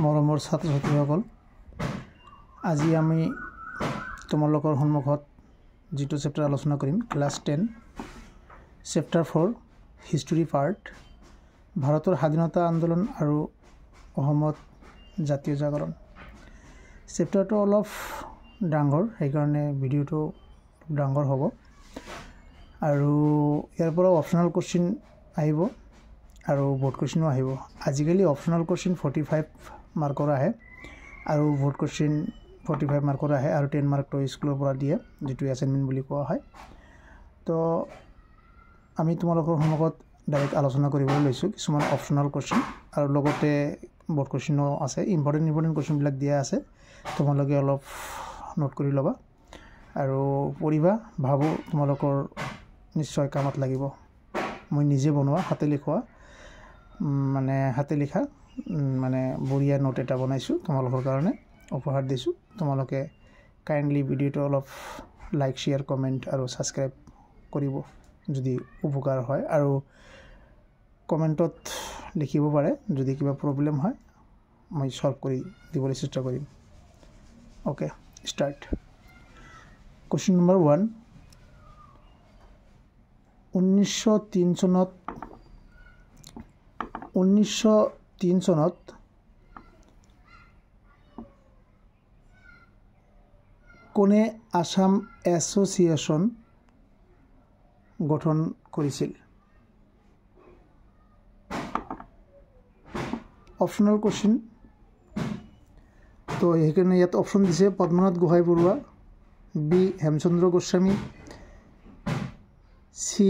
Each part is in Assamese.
মৰমৰ ছাত্ৰ ছাত্ৰীসকল, আজি আমি তোমালোকৰ সন্মুখত যিটো চেপ্টাৰ আলোচনা কৰিম, class 10 chapter 4 history part, ভাৰতৰ স্বাধীনতা আন্দোলন আৰু অসমত জাতীয় জাগৰণ। চেপ্টাৰটো অলপ ডাঙৰ, সেইকাৰণে ভিডিঅ'টো ডাঙৰ হ'ব আৰু ইয়াৰ পৰা অপশ্যনেল কুৱেশ্যন আহিব আৰু ব'ৰ্ড কুৱেশ্যনো আহিব। আজিকালি অপশ্যনেল কুৱেশ্যন 45 মাৰ্কৰ আহে আৰু ব'ৰ্ড কুৱেশ্যন 45 মাৰ্কৰ আহে আৰু 10 মাৰ্কটো স্কুলৰ পৰা দিয়ে, যিটো এছাইনমেণ্ট বুলি কোৱা হয়। তো আমি তোমালোকৰ সন্মুখত ডাইৰেক্ট আলোচনা কৰিবলৈ লৈছোঁ কিছুমান অপশ্যনেল কুৱেশ্যন আৰু লগতে ব'ৰ্ড কুৱেশ্যনো আছে। ইম্পৰ্টেণ্ট ইম্পৰ্টেণ্ট কুৱেশ্যনবিলাক দিয়া আছে, তোমালোকে অলপ নোট কৰি ল'বা আৰু পঢ়িবা। ভাবোঁ তোমালোকৰ নিশ্চয় কামত লাগিব। মই নিজে বনোৱা হাতে লিখোৱা মানে হাতে লিখা মানে বঢ়িয়া নোট এটা বনাইছোঁ, তোমালোকৰ কাৰণে উপহাৰ দিছোঁ। তোমালোকে কাইণ্ডলি ভিডিঅ'টো অলপ লাইক, শ্বেয়াৰ, কমেণ্ট আৰু ছাবস্ক্ৰাইব কৰিব যদি উপকাৰ হয়, আৰু কমেণ্টত লিখিব পাৰে যদি কিবা প্ৰব্লেম হয়, মই ছল্ভ কৰি দিবলৈ চেষ্টা কৰিম। Okay, start. Question number 1, 1903 চনত 1903 চনত কোনে আসাম এছ'চিয়েশ্যন গঠন কৰিছিল? অপশ্যনেল কুৱেশ্যন, তো সেইকাৰণে ইয়াত অপশ্যন দিছে Padmanath Gohain Baruah, B Hemchandra Goswami, C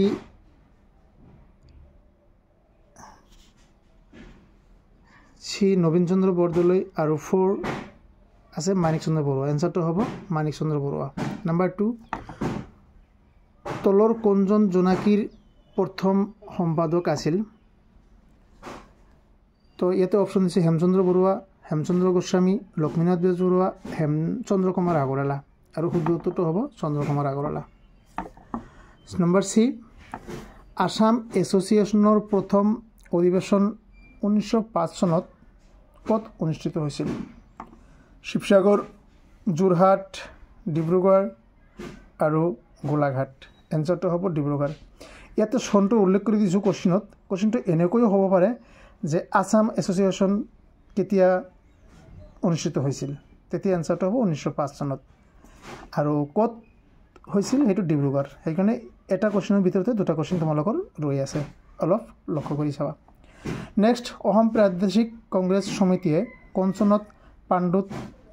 C Nabin Chandra Bordoloi আৰু 4 আছে মানিক চন্দ্ৰ বৰুৱা। এনচাৰটো হ'ব মানিক চন্দ্ৰ বৰুৱা। নাম্বাৰ 2, তলৰ কোনজন জোনাকীৰ প্ৰথম সম্পাদক আছিল? তো ইয়াতে অপশ্যন দিছে হেমচন্দ্ৰ বৰুৱা, হেমচন্দ্ৰ গোস্বামী, লক্ষ্মীনাথ বেজবৰুৱা, হেমচন্দ্ৰ কুমাৰ আগৰৱালা আৰু শুদ্ধ উত্তৰটো হ'ব চন্দ্ৰ কুমাৰ আগৰৱালা। নম্বৰ চি, আসাম এছ'চিয়েশ্যনৰ প্ৰথম অধিৱেশন 1905 চনত ক'ত অনুষ্ঠিত হৈছিল? শিৱসাগৰ, যোৰহাট, ডিব্ৰুগড় আৰু গোলাঘাট। এনচাৰটো হ'ব ডিব্ৰুগড়। ইয়াতে চনটো উল্লেখ কৰি দিছোঁ কুৱেশ্যনত। কুৱেশ্যনটো এনেকৈও হ'ব পাৰে যে আসাম এছ'চিয়েশ্যন কেতিয়া অনুষ্ঠিত হৈছিল, তেতিয়া এনচাৰটো হ'ব 1905 চনত আৰু ক'ত হৈছিল সেইটো ডিব্ৰুগড়। সেইকাৰণে এটা কুৱেশ্যনৰ ভিতৰতে দুটা কুৱেশ্যন তোমালোকৰ ৰৈ আছে, অলপ লক্ষ্য কৰি চাবা। নেক্সট, অসম প্ৰাদেশিক কংগ্ৰেছ সমিতিয়ে কোন চনত পাণ্ডুত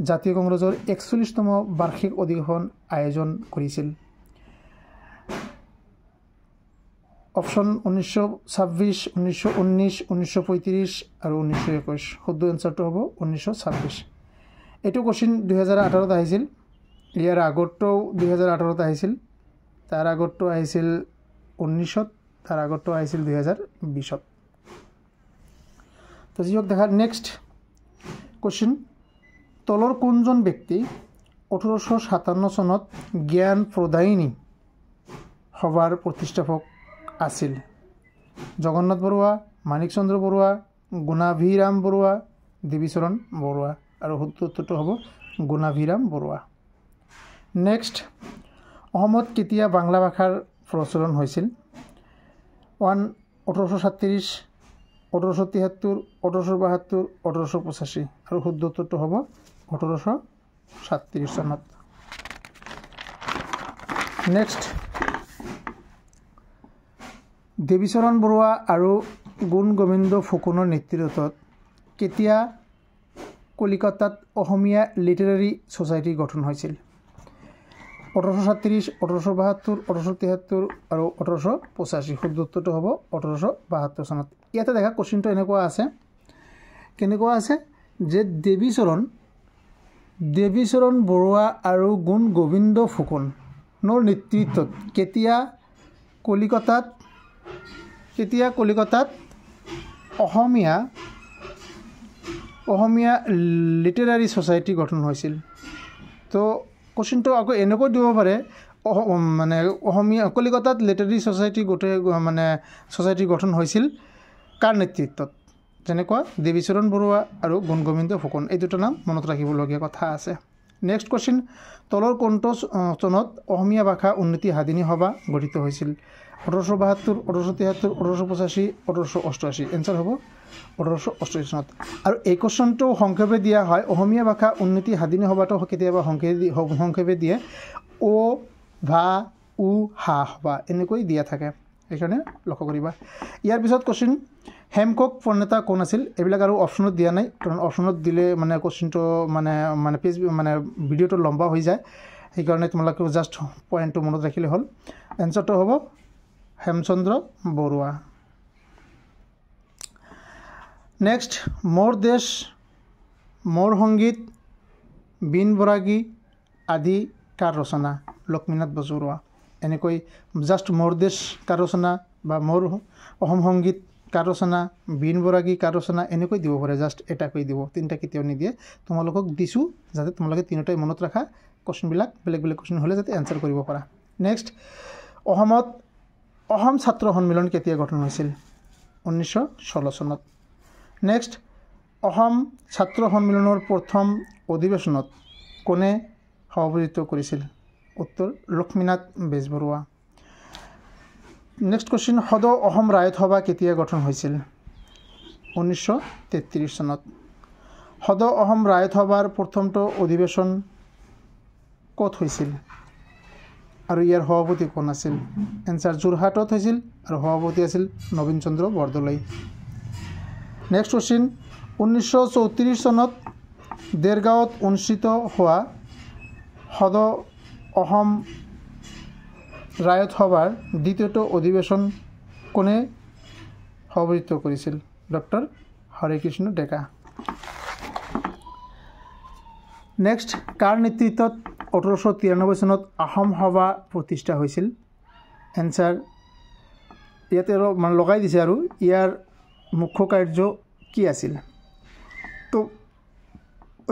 জাতীয় কংগ্ৰেছৰ 41তম বাৰ্ষিক অধিৱেশন আয়োজন কৰিছিল? অপশ্যন 1926, 1919, 1935 আৰু 1921। শুদ্ধ এনচাৰটো হ'ব 1926। এইটো কুৱেশ্যন 2018ত আহিছিল, ইয়াৰ আগৰটোও 2018ত আহিছিল, তাৰ আগৰটো আহিছিল 19ত, তাৰ আগৰটো আহিছিল 2020ত। তো যি হওক দেখা। নেক্সট কুৱেশ্যন, তলৰ কোনজন ব্যক্তি 1857 চনত জ্ঞান প্ৰদায়িনী সভাৰ প্ৰতিষ্ঠাপক আছিল? জগন্নাথ বৰুৱা, মানিক চন্দ্ৰ বৰুৱা, গুণাভিৰাম বৰুৱা, দেৱীচৰণ বৰুৱা আৰু শুদ্ধ উত্তৰটো হ'ব গুণাভিৰাম বৰুৱা। নেক্সট, অসমত কেতিয়া বাংলা ভাষাৰ প্ৰচলন হৈছিল? 1837, 1873, 1872, 1885 আৰু শুদ্ধ উত্তৰটো হ'ব 1837 চনত। নেক্সট, দেৱীচৰণ বৰুৱা আৰু গুণ গোবিন্দ ফুকনৰ নেতৃত্বত কেতিয়া কলিকতাত অসমীয়া লিটাৰেৰী ছ'চাইটি গঠন হৈছিল? 1837, 1872, 1873 আৰু 1885। শুদ্ধ উত্তৰটো হ'ব 1872 চনত। ইয়াতে দেখা কুৱেশ্যনটো এনেকুৱা আছে, কেনেকুৱা আছে যে দেৱীচৰণ বৰুৱা আৰু গুণ গোবিন্দ ফুকনৰ নেতৃত্বত কেতিয়া কলিকতাত অসমীয়া লিটাৰেৰী ছ'চাইটি গঠন হৈছিল? তো কুৱেশ্যনটো আকৌ এনেকৈ দিব পাৰে, মানে অসমীয়া কলিকতাত লিটাৰেৰী ছ'চাইটি গোটেই মানে ছ'চাইটি গঠন হৈছিল কাৰ নেতৃত্বত? যেনেকুৱা দেৱীচৰণ বৰুৱা আৰু গুণগোবিন্দ ফুকন, এই দুটা নাম মনত ৰাখিবলগীয়া কথা আছে। নেক্সট কুৱেশ্যন, তলৰ কোনটো চনত অসমীয়া ভাষা উন্নতি সাধিনী সভা গঠিত হৈছিল? 1872, 1873, 1885, 1888। এনচাৰ হ'ব 1888 চনত। আৰু এই কুৱেশ্যনটো সংক্ষেপে দিয়া হয়, অসমীয়া ভাষা উন্নতি সাধিনী সভাটো কেতিয়াবা সংক্ষেপে দিয়ে, অ' ভা উ হা সভা এনেকৈ দিয়া থাকে, সেইকাৰণে লক্ষ্য কৰিবা। ইয়াৰ পিছত কুৱেশ্যন, হেমকোষ প্ৰণেতা কোন আছিল? এইবিলাক আৰু অপশ্যনত দিয়া নাই, কাৰণ অপশ্যনত দিলে মানে কুৱেশ্যনটো মানে মানে পেজ মানে ভিডিঅ'টো লম্বা হৈ যায়, সেইকাৰণে তোমালোকে জাষ্ট পইণ্টটো মনত ৰাখিলে হ'ল। এনচাৰটো হ'ব হেমচন্দ্ৰ বৰুৱা। নেক্সট, মোৰ দেশ মোৰ সংগীত, বীণ বৰাগী আদি কাৰ ৰচনা? লক্ষ্মীনাথ বেজবৰুৱা। এনেকৈ জাষ্ট মোৰ দেশ কাৰ ৰচনা বা মোৰ অসম সংগীত কাৰ ৰচনা, বীণ বৰাগী কাৰ ৰচনা, এনেকৈ দিব পাৰে, জাষ্ট এটাকৈ দিব, তিনিটা কেতিয়াও নিদিয়ে। তোমালোকক দিছোঁ যাতে তোমালোকে তিনিওটাই মনত ৰাখা, কুৱেশ্যনবিলাক বেলেগ বেলেগ কুৱেশ্যন হ'লে যাতে এনচাৰ কৰিব পাৰা। নেক্সট, অসমত অসম ছাত্ৰ সন্মিলন কেতিয়া গঠন হৈছিল? 1916 চনত। নেক্সট, অসম ছাত্ৰ সন্মিলনৰ প্ৰথম অধিৱেশনত কোনে সভাপতিত্ব কৰিছিল? উত্তৰ লক্ষ্মীনাথ বেজবৰুৱা। নেক্সট কুৱেশ্যন, সদৌ অসম ৰায়ত সভা কেতিয়া গঠন হৈছিল? 1933 চনত। সদৌ অসম ৰায়ত সভাৰ প্ৰথমটো অধিৱেশন ক'ত হৈছিল আৰু ইয়াৰ সভাপতি কোন আছিল? এনচাৰ যোৰহাটত হৈছিল আৰু সভাপতি আছিল নবীন চন্দ্ৰ বৰদলৈ। নেক্সট কুৱেশ্যন, 1934 চনত দেৰগাঁৱত অনুষ্ঠিত হোৱা সদৌ অসম ৰায়ত সভাৰ দ্বিতীয়টো অধিৱেশন কোনে সভাপতিত্ব কৰিছিল? ডক্টৰ হৰেকৃষ্ণ ডেকা। নেক্সট, কাৰ নেতৃত্বত 1893 চনত অসম সভা প্ৰতিষ্ঠা হৈছিল? এনচাৰ ইয়াতে অলপ মানে লগাই দিছে আৰু ইয়াৰ মুখ্য কাৰ্য কি আছিল? তো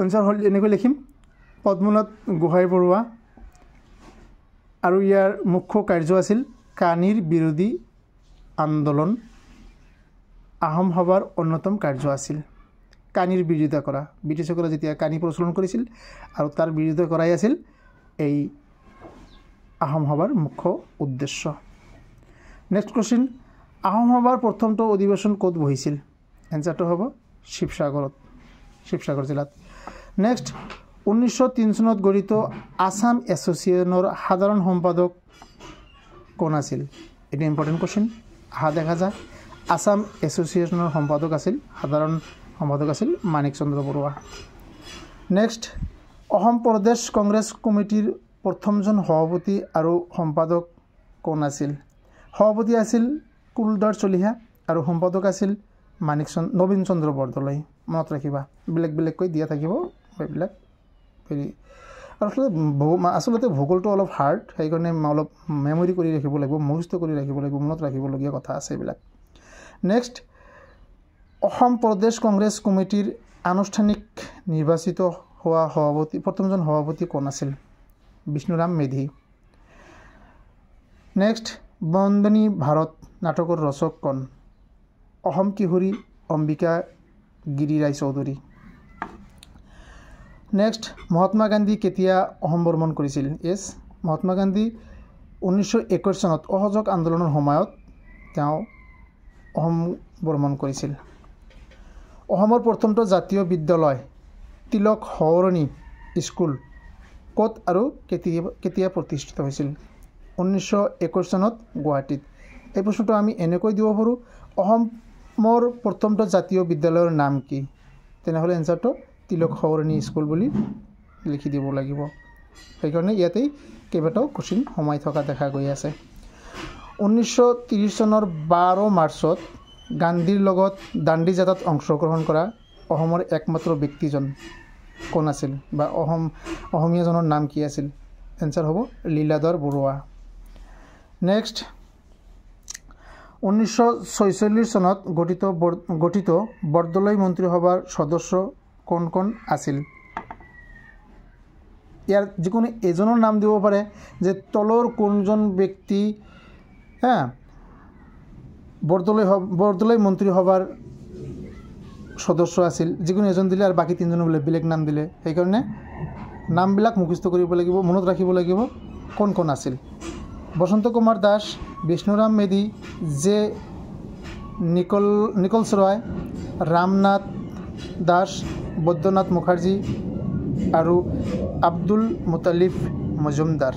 এনচাৰ হ'ল এনেকৈ লিখিম, পদ্মনাথ গোহাঁই বৰুৱা। আৰু ইয়াৰ মুখ্য কাৰ্য আছিল কানিৰ বিৰোধী আন্দোলন আহোম সভাৰ অন্যতম কাৰ্য আছিল কানিৰ বিৰোধিতা কৰা। ব্ৰিটিছসকলে যেতিয়া কানি প্ৰচলন কৰিছিল আৰু তাৰ বিৰোধিতা কৰাই আছিল এই আহোম সভাৰ মুখ্য উদ্দেশ্য। নেক্সট কুৱেশ্যন, আহোম সভাৰ প্ৰথমটো অধিৱেশন ক'ত বহিছিল? এনচাৰটো হ'ব শিৱসাগৰত, শিৱসাগৰ জিলাত। নেক্সট, 1903 চনত গঠিত আছাম এছ'চিয়েশ্যনৰ সাধাৰণ সম্পাদক কোন আছিল? এইটো ইম্পৰ্টেণ্ট কুৱেশ্যন, আহা দেখা যায়। আছাম এছ'চিয়েশ্যনৰ সম্পাদক আছিল, সাধাৰণ সম্পাদক আছিল মাণিক চন্দ্ৰ বৰুৱা। নেক্সট, অসম প্ৰদেশ কংগ্ৰেছ কমিটিৰ প্ৰথমজন সভাপতি আৰু সম্পাদক কোন আছিল? সভাপতি আছিল কুলধৰ চলিহা আৰু সম্পাদক আছিল মাণিক চন্দ্ৰ নবীন চন্দ্ৰ বৰদলৈ। মনত ৰাখিবা, বেলেগ বেলেগকৈ দিয়া থাকিব এইবিলাক হেৰি। আৰু আচলতে ভূগোলটো অলপ হাৰ্ড, সেইকাৰণে অলপ মেমৰি কৰি ৰাখিব লাগিব, মুখস্থ কৰি ৰাখিব লাগিব, মনত ৰাখিবলগীয়া কথা আছে এইবিলাক। নেক্সট, অসম প্ৰদেশ কংগ্ৰেছ কমিটিৰ আনুষ্ঠানিক নিৰ্বাচিত হোৱা সভাপতি, প্ৰথমজন সভাপতি কোন আছিল? বিষ্ণুৰাম মেধি। নেক্সট, বন্দনী ভাৰত নাটকৰ ৰচক কোন? অসম কিশোৰী অম্বিকা গিৰি ৰায় চৌধুৰী। নেক্সট, মহাত্মা গান্ধী কেতিয়া অসম ভ্ৰমণ কৰিছিল? য়েছ, মহাত্মা গান্ধী 1921 চনত অসহযোগ আন্দোলনৰ সময়ত তেওঁ অসম ভ্ৰমণ কৰিছিল। অসমৰ প্ৰথমটো জাতীয় বিদ্যালয় তিলক সোঁৱৰণী স্কুল ক'ত আৰু কেতিয়া প্ৰতিষ্ঠিত হৈছিল? 1921 চনত গুৱাহাটীত। এই প্ৰশ্নটো আমি এনেকৈ দিব পাৰোঁ, অসমৰ প্ৰথমটো জাতীয় বিদ্যালয়ৰ নাম কি? তেনেহ'লে এনচাৰটো তিলক সোঁৱৰণী স্কুল বুলি লিখি দিব লাগিব। সেইকাৰণে ইয়াতেই কেইবাটাও কুৱেশ্যন সোমাই থকা দেখা গৈ আছে। 1930 চনৰ 12 মাৰ্চত গান্ধীৰ লগত দাণ্ডি যাত্ৰাত অংশগ্ৰহণ কৰা অসমৰ একমাত্ৰ ব্যক্তিজন কোন আছিল বা অসমীয়াজনৰ নাম কি আছিল? এনচাৰ হ'ব লীলাধৰ বৰুৱা। নেক্সট, 1946 চনত গঠিত বৰদলৈ মন্ত্ৰীসভাৰ সদস্য কোন কোন আছিল? ইয়াৰ যিকোনো এজনৰ নাম দিব পাৰে যে তলৰ কোনজন ব্যক্তি বৰদলৈ মন্ত্ৰীসভাৰ সদস্য আছিল, যিকোনো এজন দিলে আৰু বাকী তিনিজনৰ বেলেগ নাম দিলে। সেইকাৰণে নামবিলাক মুখস্থ কৰিব লাগিব, মনত ৰাখিব লাগিব কোন কোন আছিল। বসন্ত কুমাৰ দাস, বিষ্ণুৰাম মেধি, জে নিকলছ ৰয়, ৰামনাথ দাস, বৈদ্যনাথ মুখাৰ্জী আৰু আব্দুল মুতালিফ মজুমদাৰ,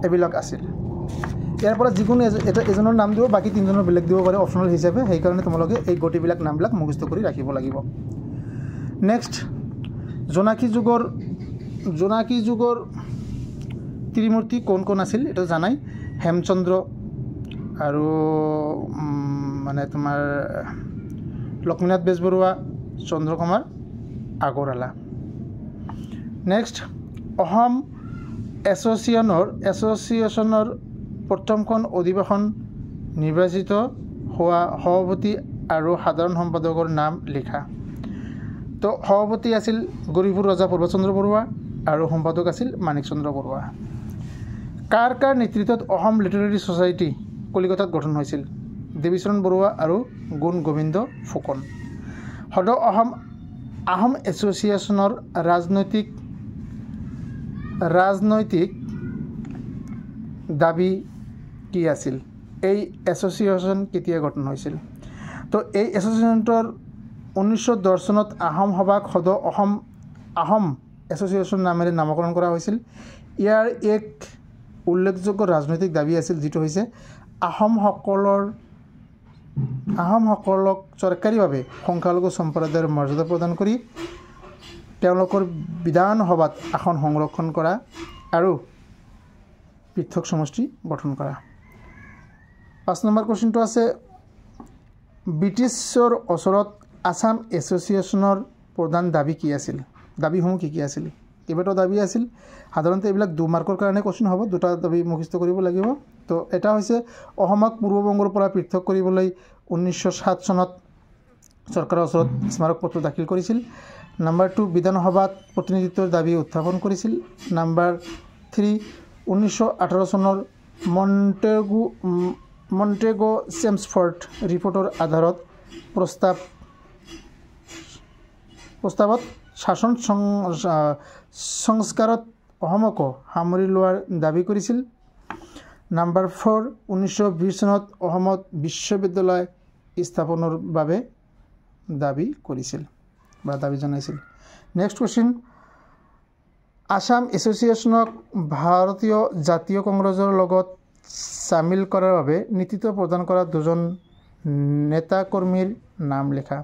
এইবিলাক আছিল। ইয়াৰ পৰা যিকোনো এটা এজনৰ নাম দিব, বাকী তিনিজনৰ বেলেগ দিব পাৰে অপশ্যনেল হিচাপে। সেইকাৰণে তোমালোকে এই গোটেইবিলাক নামবিলাক মুখস্থ কৰি ৰাখিব লাগিব। নেক্সট, জোনাকী যুগৰ ত্ৰিমূৰ্তি কোন কোন আছিল এইটো জানাই, হেমচন্দ্ৰ আৰু মানে তোমাৰ লক্ষ্মীনাথ বেজবৰুৱা, চন্দ্ৰকুমাৰ আগৰৱালা। নেক্সট, অসম এছ'চিয়েশ্যনৰ প্ৰথমখন অধিৱেশন নিৰ্বাচিত হোৱা সভাপতি আৰু সাধাৰণ সম্পাদকৰ নাম লিখা। তো সভাপতি আছিল গৌৰীপুৰ ৰজা পূৰ্বচন্দ্ৰ বৰুৱা আৰু সম্পাদক আছিল মাণিক চন্দ্ৰ বৰুৱা। কাৰ কাৰ নেতৃত্বত অসম লিটাৰেৰী ছ'চাইটি কলিকতাত গঠন হৈছিল? দেৱীচৰণ বৰুৱা আৰু গুণ গোবিন্দ ফুকন। সদৌ অসম আহোম এছ'চিয়েশ্যনৰ ৰাজনৈতিক দাবী কি আছিল? এই এছ'চিয়েশ্যন কেতিয়া গঠন হৈছিল? তো এই এছ'চিয়েশ্যনটোৰ 1910 চনত আহোম সভাক সদৌ অসম আহোম এছ'চিয়েশ্যন নামেৰে নামকৰণ কৰা হৈছিল। ইয়াৰ এক উল্লেখযোগ্য ৰাজনৈতিক দাবী আছিল, যিটো হৈছে আহোমসকলক চৰকাৰীভাৱে সংখ্যালঘু সম্প্ৰদায়ৰ মৰ্যাদা প্ৰদান কৰি তেওঁলোকৰ বিধানসভাত আসন সংৰক্ষণ কৰা আৰু পৃথক সমষ্টি গঠন কৰা। 5 নম্বৰ কুৱেশ্যনটো আছে, ব্ৰিটিছৰ ওচৰত আছাম এছ'চিয়েশ্যনৰ প্ৰধান দাবী কি আছিল? দাবীসমূহ কি কি আছিল? কেইবাটাও দাবী আছিল। সাধাৰণতে এইবিলাক 2 মাৰ্কৰ কাৰণে কুৱেশ্যন হ'ব, দুটা দাবী মুখস্থ কৰিব লাগিব। তো এটা হৈছে অসমক পূৰ্ববংগৰ পৰা পৃথক কৰিবলৈ 1907 চনত চৰকাৰৰ ওচৰত স্মাৰকপত্ৰ দাখিল কৰিছিল। নাম্বাৰ 2, বিধানসভাত প্ৰতিনিধিত্বৰ দাবী উত্থাপন কৰিছিল। নাম্বাৰ 3, 1918 চনৰ মণ্টেগো চেমছফৰ্ড ৰিপৰ্টৰ আধাৰত প্ৰস্তাৱত শাসন সংস্কাৰত অসমকো সামৰি লোৱাৰ দাবী কৰিছিল। নাম্বাৰ 4, 1920 চনত অসমত বিশ্ববিদ্যালয় স্থাপনৰ বাবে দাবী কৰিছিল বা দাবী জনাইছিল। নেক্সট কুৱেশ্যন, আছাম এছ'চিয়েশ্যনক ভাৰতীয় জাতীয় কংগ্ৰেছৰ লগত চামিল কৰাৰ বাবে নেতৃত্ব প্ৰদান কৰা দুজন নেতাকৰ্মীৰ নাম লিখা।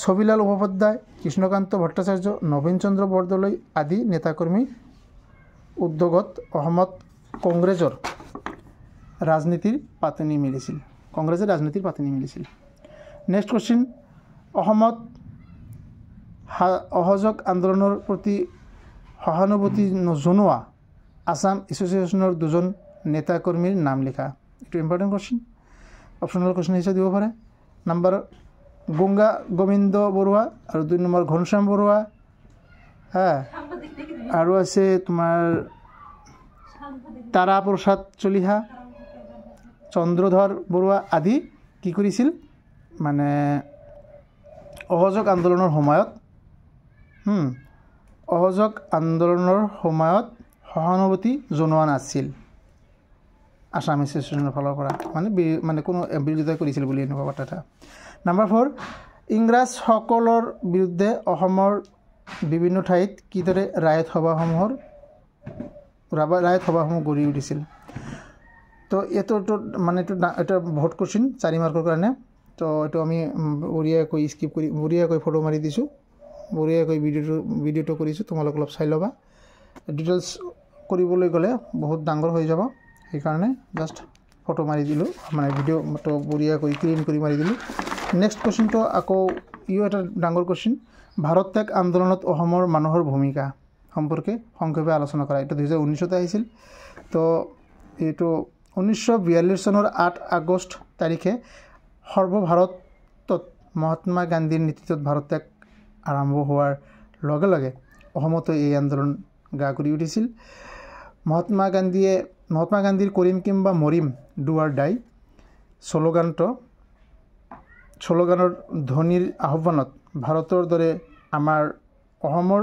ছবিলাল উপপাধ্যায়, কৃষ্ণকান্ত ভট্টাচাৰ্য, নবীন চন্দ্ৰ বৰদলৈ আদি নেতাকৰ্মী উদ্যোগত অসমত কংগ্ৰেছৰ ৰাজনীতিৰ পাতনি মেলিছিল। কংগ্ৰেছৰ ৰাজনীতিৰ পাতনি মেলিছিল। নেক্সট কুৱেশ্যন, অসমত অসহযোগ আন্দোলনৰ প্ৰতি সহানুভূতি জনোৱা আছাম এছ'চিয়েশ্যনৰ দুজন নেতাকৰ্মীৰ নাম লিখা। এইটো ইম্পৰ্টেণ্ট কুৱেশ্যন, অপশ্যনেল কুৱেশ্যন হিচাপে দিব পাৰে। নাম্বাৰ গংগা গোবিন্দ বৰুৱা আৰু 2 নম্বৰ ঘনশ্যাম বৰুৱা, হা, আৰু আছে তোমাৰ তাৰাপ্ৰসাদ চলিহা, চন্দ্ৰধৰ বৰুৱা আদি কি কৰিছিল মানে অসহযোগ আন্দোলনৰ সময়ত অসহযোগ আন্দোলনৰ সময়ত সহানুভূতি জনোৱা নাছিল আছাম এছ'চিয়েশ্যনৰ ফালৰ পৰা, মানে মানে কোনো বিৰোধিতা কৰিছিল বুলি এনেকুৱা কথা এটা। নাম্বাৰ 4, ইংৰাজসকলৰ বিৰুদ্ধে অসমৰ বিভিন্ন ঠাইত কিদৰে ৰায়ত সভাসমূহ গঢ়ি উঠিছিল। তো এইটো মানে এইটো এটা বহুত কুৱেশ্যন 4 মাৰ্কৰ কাৰণে। তো এইটো আমি বঢ়িয়াকৈ স্কিপ কৰি বঢ়িয়াকৈ ফটো মাৰি দিছোঁ, বঢ়িয়াকৈ ভিডিঅ'টো কৰিছোঁ, তোমালোক অলপ চাই ল'বা। ডিটেইলছ কৰিবলৈ গ'লে বহুত ডাঙৰ হৈ যাব, সেইকাৰণে জাষ্ট ফটো মাৰি দিলোঁ, মানে ভিডিঅ'টো বঢ়িয়াকৈ ক্লিন কৰি মাৰি দিলোঁ। নেক্সট কুৱেশ্যনটো আকৌ ইও এটা ডাঙৰ কুৱেশ্যন, ভাৰত ত্যাগ আন্দোলনত অসমৰ মানুহৰ ভূমিকা সম্পৰ্কে সংক্ষেপে আলোচনা কৰা। এইটো 2019তে আহিছিল। তো এইটো 1942 চনৰ 8 আগষ্ট তাৰিখে সৰ্বভাৰতত মহাত্মা গান্ধীৰ নেতৃত্বত ভাৰত ত্যাগ আৰম্ভ হোৱাৰ লগে লগে অসমতো এই আন্দোলন গা কৰি উঠিছিল। মহাত্মা গান্ধীৰ কৰিম কিম্বা মৰিম do R ডাই শ্লোগানটো শ্লোগানৰ ধ্বনিৰ আহ্বানত ভাৰতৰ দৰে আমাৰ অসমৰ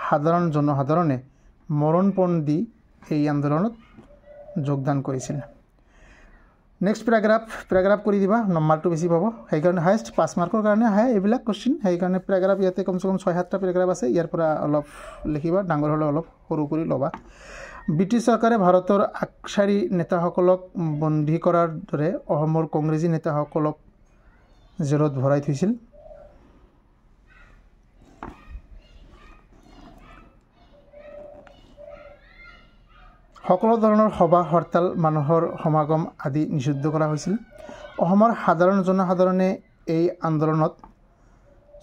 সাধাৰণ জনসাধাৰণে মৰণপণ দি এই আন্দোলনত যোগদান কৰিছিল। নেক্সট পেৰাগ্ৰাফ, পেৰাগ্ৰাফ কৰি দিবা, নম্বৰটো বেছি পাব। সেইকাৰণে হায়েষ্ট 5 মাৰ্কৰ কাৰণে আহে এইবিলাক কুৱেশ্যন। সেইকাৰণে পেৰাগ্ৰাফ ইয়াতে কমচে কম 6-7টা পেৰাগ্ৰাফ আছে, ইয়াৰ পৰা অলপ লিখিবা, ডাঙৰ হ'লে অলপ সৰু কৰি ল'বা। ব্ৰিটিছ চৰকাৰে ভাৰতৰ আগশাৰী নেতাসকলক বন্দী কৰাৰ দৰে অসমৰ কংগ্ৰেছী নেতাসকলক জেলত ভৰাই থৈছিল। সকলো ধৰণৰ সভা, হৰতাল, মানুহৰ সমাগম আদি নিষিদ্ধ কৰা হৈছিল। অসমৰ সাধাৰণ জনসাধাৰণে এই আন্দোলনত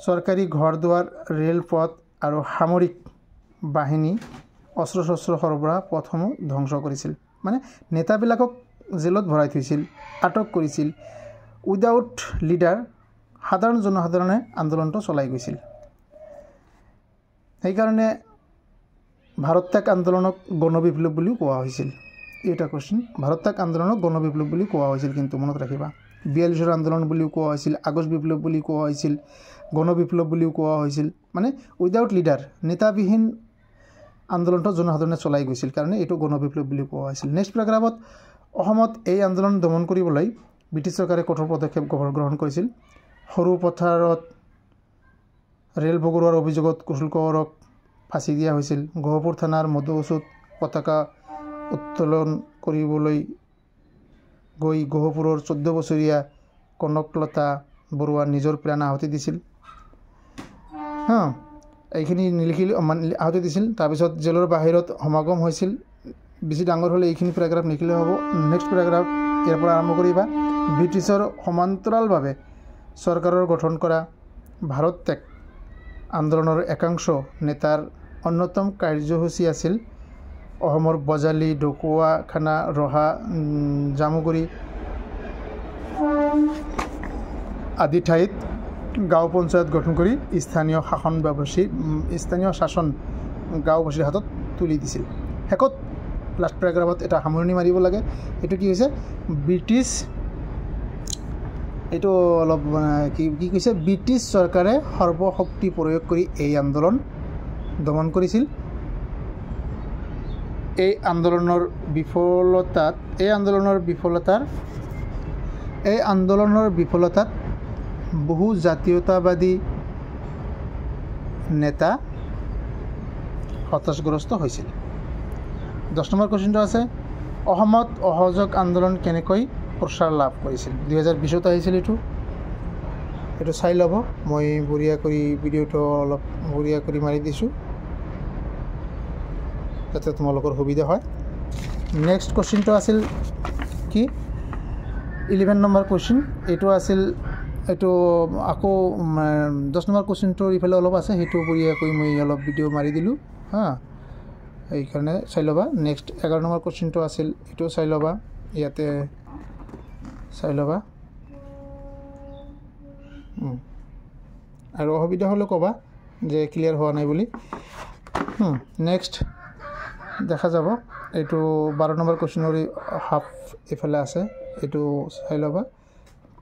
চৰকাৰী ঘৰ দুৱাৰ, ৰেলপথ আৰু সামৰিক বাহিনী, অস্ত্ৰ শস্ত্ৰ সৰবৰাহ পথসমূহ ধ্বংস কৰিছিল। মানে নেতাবিলাকক জেলত ভৰাই থৈছিল, আটক কৰিছিল। উইদাউট লিডাৰ সাধাৰণ জনসাধাৰণে আন্দোলনটো চলাই গৈছিল। সেইকাৰণে ভাৰত ত্যাগ আন্দোলনক গণবিপ্লৱ বুলিও কোৱা হৈছিল। এইটা কুৱেশ্যন, ভাৰত ত্যাগ আন্দোলনক গণবিপ্লৱ বুলি কোৱা হৈছিল, কিন্তু মনত ৰাখিবা। 42ৰ আন্দোলন বুলিও কোৱা হৈছিল, আগষ্ট বিপ্লৱ বুলি কোৱা হৈছিল, গণবিপ্লৱ বুলিও কোৱা হৈছিল। মানে উইদাউট লিডাৰ, নেতাবিহীন আন্দোলনটো জনসাধাৰণে চলাই গৈছিল কাৰণে এইটো গণবিপ্লৱ বুলি কোৱা হৈছিল। নেক্সট পেৰাগ্ৰাফত অসমত এই আন্দোলন দমন কৰিবলৈ ব্ৰিটিছ চৰকাৰে কঠোৰ পদক্ষেপ গ্ৰহণ কৰিছিল। সৰু পথাৰত ৰেল বগৰোৱাৰ অভিযোগত কুশল কোঁৱৰক ফাঁচি দিয়া হৈছিল। গহপুৰ থানাৰ মধুকচুত পতাকা উত্তোলন কৰিবলৈ গৈ গহপুৰৰ 14 বছৰীয়া কনকলতা বৰুৱা নিজৰ প্ৰাণ আহুতি দিছিল। হা, এইখিনি নিলিখিল, আহুতি দিছিল। তাৰপিছত জেলৰ বাহিৰত সমাগম হৈছিল। বেছি ডাঙৰ হ'লে এইখিনি পেৰাগ্ৰাফ লিখিলে হ'ব। নেক্সট পেৰাগ্ৰাফ ইয়াৰ পৰা আৰম্ভ কৰিবা। ব্ৰিটিছৰ সমান্তৰালভাৱে চৰকাৰৰ গঠন কৰা ভাৰত ত্যাগ আন্দোলনৰ একাংশ নেতাৰ অন্যতম কাৰ্যসূচী আছিল অসমৰ বজালী, ঢকুৱাখানা, ৰহা, জামুগুৰি আদি ঠাইত গাঁও পঞ্চায়ত গঠন কৰি স্থানীয় শাসন স্থানীয় শাসন গাঁওবাসীৰ হাতত তুলি দিছিল। শেষত লাষ্ট পেৰাগ্ৰাফত এটা সামৰণি মাৰিব লাগে। এইটো কি হৈছে, ব্ৰিটিছ, এইটো অলপ কি কি কৈছে, ব্ৰিটিছ চৰকাৰে সৰ্বশক্তি প্ৰয়োগ কৰি এই আন্দোলন দমন কৰিছিল। এই আন্দোলনৰ বিফলতাত বহু জাতীয়তাবাদী নেতা হতাশগ্ৰস্ত হৈছিল। 10 নম্বৰ কুৱেশ্যনটো আছে, অসমত অসহযোগ আন্দোলন কেনেকৈ প্ৰচাৰ লাভ কৰিছিল? 2020ত আহিছিল এইটো। এইটো চাই ল'ব, মই বঢ়িয়া কৰি ভিডিঅ'টো অলপ বঢ়িয়া কৰি মাৰি দিছোঁ যাতে তোমালোকৰ সুবিধা হয়। নেক্সট কুৱেশ্যনটো আছিল কি, 11 নম্বৰ কুৱেশ্যন। এইটো আছিল, এইটো আকৌ 10 নম্বৰ কুৱেশ্যনটোৰ ইফালে অলপ আছে, সেইটো বঢ়িয়াকৈ মই অলপ ভিডিঅ' মাৰি দিলোঁ। হা, সেইকাৰণে চাই ল'বা। নেক্সট 11 নম্বৰ কুৱেশ্যনটো আছিল, এইটোও চাই ল'বা, ইয়াতে চাই ল'বা। আৰু অসুবিধা হ'লে ক'বা যে ক্লিয়াৰ হোৱা নাই বুলি। নেক্সট দেখা যাব, এইটো 12 নম্বৰ কুৱেশ্যনৰ হাফ এইফালে আছে, এইটো চাই ল'বা।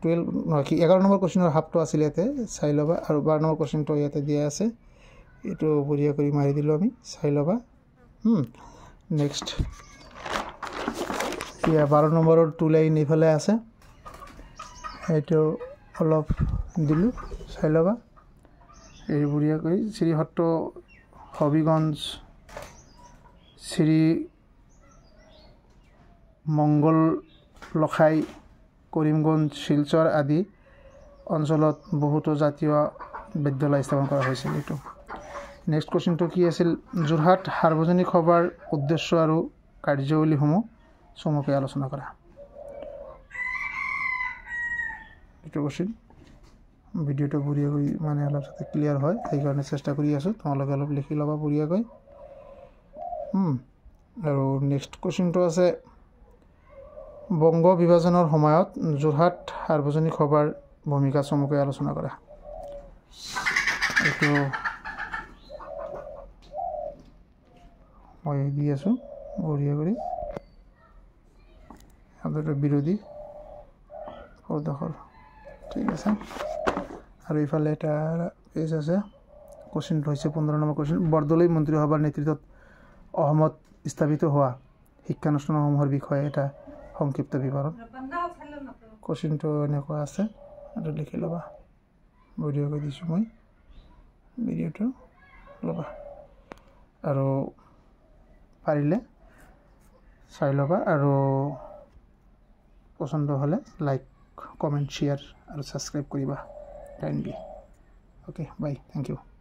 12 নহয় কি 11 নম্বৰ কুৱেশ্যনৰ হাফটো আছিল ইয়াতে, চাই ল'বা। আৰু 12 নম্বৰ কুৱেশ্যনটো ইয়াতে দিয়া আছে, এইটো বঢ়িয়া কৰি মাৰি দিলোঁ আমি, চাই ল'বা। নেক্সট এতিয়া 12 নম্বৰৰ 2 লাইন এইফালে আছে, সেইটো অলপ দিলোঁ, চাই ল'বা। এই বঢ়িয়া কৰি শ্ৰীহট্ট, হবিগঞ্জ, শ্ৰী মংগল লখাই, কৰিমগঞ্জ, শিলচৰ আদি অঞ্চলত বহুতো জাতীয় বিদ্যালয় স্থাপন কৰা হৈছিল। এইটো নেক্সট কুৱেশ্যনটো কি আছিল, যোৰহাট সাৰ্বজনিক সভাৰ উদ্দেশ্য আৰু কাৰ্যাৱলীসমূহ চমুকৈ আলোচনা কৰা। এইটো কুৱেশ্যন ভিডিঅ'টো বঢ়িয়াকৈ মানে অলপ যাতে ক্লিয়াৰ হয় সেইকাৰণে চেষ্টা কৰি আছোঁ, তোমালোকে অলপ লিখি ল'বা বঢ়িয়াকৈ। আৰু নেক্সট কুৱেশ্যনটো আছে, বংগ বিভাজনৰ সময়ত যোৰহাট সাৰ্বজনিক সভাৰ ভূমিকা চমুকৈ আলোচনা কৰা। এইটো মই দি আছোঁ বঢ়িয়া কৰি। বিৰোধী প্ৰদৰ্শন, ঠিক আছে। আৰু ইফালে এটা পেজ আছে। কুৱেশ্যনটো হৈছে 15 নম্বৰ কুৱেশ্যন, বৰদলৈ মন্ত্ৰীসভাৰ নেতৃত্বত অসমত স্থাপিত হোৱা শিক্ষানুষ্ঠানসমূহৰ বিষয়ে এটা সংক্ষিপ্ত বিৱৰণ। কুৱেশ্যনটো এনেকুৱা আছে, আৰু লিখি ল'বা। ভিডিঅ' কৰি দিছোঁ মই, ভিডিঅ'টো ল'বা আৰু পাৰিলে চাই ল'বা, আৰু পচন্দ হ'লে লাইক, কমেণ্ট, শ্বেয়াৰ আৰু ছাবস্ক্ৰাইব কৰিবা kindly. Okay, bye, thank you.